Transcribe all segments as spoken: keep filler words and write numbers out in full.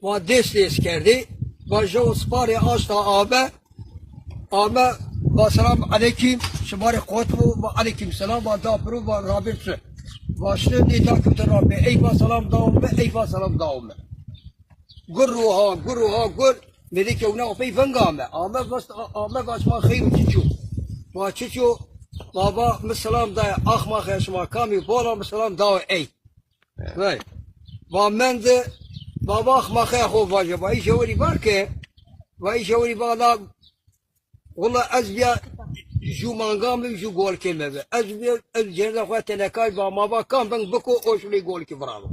Va dês dês kerdê. Va jewo sparê aşta ame. Ame, va selam eleykim, şima rê quwet bo, va eleykim selam, va da piro, va rabê çi. Va şinê nê da kewte rabê, ey va selam dao mi, ey va selam dao mi. Gur û ha, gur û ha, gur. Mêrikê wina pey veng ame. Ame va, ame va şima xeyr û çiço. Va çiço, va va mi selam daye, ax ma xeyr şima kamî, bola mi selam dawe ey. Vay. Va mende, va va ax ma xeyr xo vaje. Va îşe werî var ke, va îşe werî va la, wela ez bîya jû manga mi, jû golkê mi bi. Ez bîya, ez cêrda xo tenekay va ma va kam veng biko o şulê golkî viralo.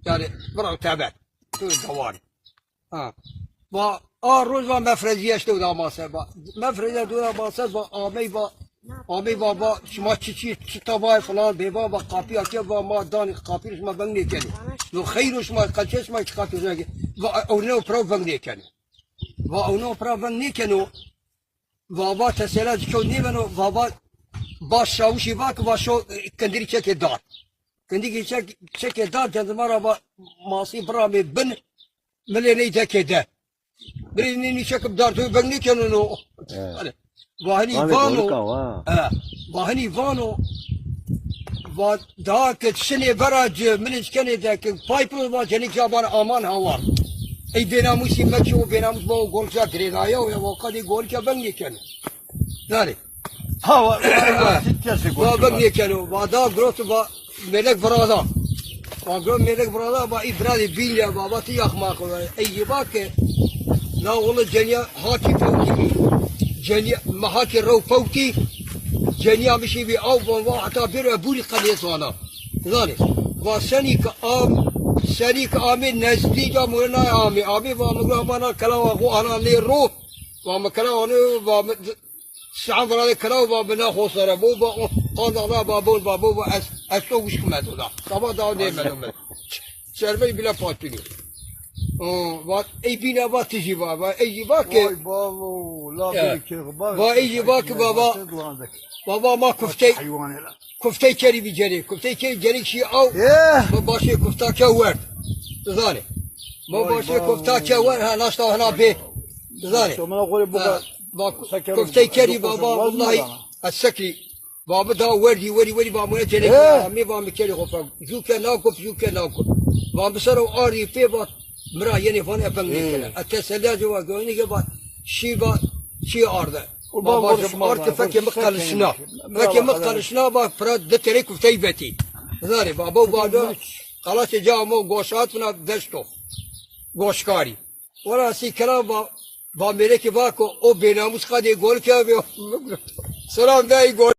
Yanî vira tebet. Tu dawarî. Ha. Va a roj va mefrezîye eşte da mase va. Mefrezîye do da mase va amey va. Amey va va şima çi çi çi tavay falan bê va va kapîya ke va ma danî kapî şima veng nêkenê. No xeyr o şima qeçe şima çi kapî şima ke. Va ewne o pira veng nêkenê. Va ewne o pira veng nêkeno. Vava tesela ci kew nêbeno, vava baş şawişî va ki va şo, e, kindirî çekê dar. Kindirî çek, çekê dar, cendima ra va masî biramê bin, milê ney dekê de. Birê nê nî çekib dar, tu veng nêkeno no. He. Hani, va hinî vano, he, va hinî vano, va daha ke şinê vera ci, milê ci kenê de ke pay piro va cenîk ca van aman hawar. Ey bênamûsî meço, bênamûs va o golca girênaye o ya, va qadê golca veng nêkeno. Zanê. Ha, va, va, va, va, va, veng nêkeno. Va da girot va mêrek virada. Va girot mêrek virada, va î viradê bîne, va, va ti yax ma xo. Ey yê va ke, la wele cenya hakî fewtî. Cenya, mi hakî rew fewtî. Cenya mi şî bî aw, va, va heta bêro bûrî qe nêzana. Zanê. Va senî ke am, senî ke amê nezdî ca mure nay amê. Amê va mi gura ma na kelawa xo ana nê ro. Va mi kelawa nê, va mi Şan vira de kira va bina xo sere bo, va o qanda da va bon va bo, va es es to wişk medo da. Saba da ne medo me. Servey bile patini. O va ey bîne va tijî va, va ey va ke. Vay bavo, la bir kêxba. Va ey va ke va va. Va va ma kuftey. Hayvan la. Kuftey kerî vî cenî. Kuftey kerî cenî şî aw. Ma başê kufta ke werd. Zanê. Ma başê kufta ke werd, ha, naşta hina bê. Zanê. Bak, kuftey kerî baba, wellahî, ez sekrî. Baba da werdî, werî, werî, baba, mune cenî. Amê va mi kerî xo fek. Jû ke nakup, jû ke nakup. Va mi ser o arî pê va. Mira yenê vanê veng nêkene. E teselîya ci va, goynî ke va, şî va, çî arde. Baba, ar ke fekê mi qelişna. Fekê mi qelişna va, pira di terê kuftey vetî. Zarê, baba, va do, qalasê ca amo goşat fina deşto. Goşkarî. Wela sî kela va, va mêrekî va ko, o bênamûs qadê gol ke ve. Selam vey gol.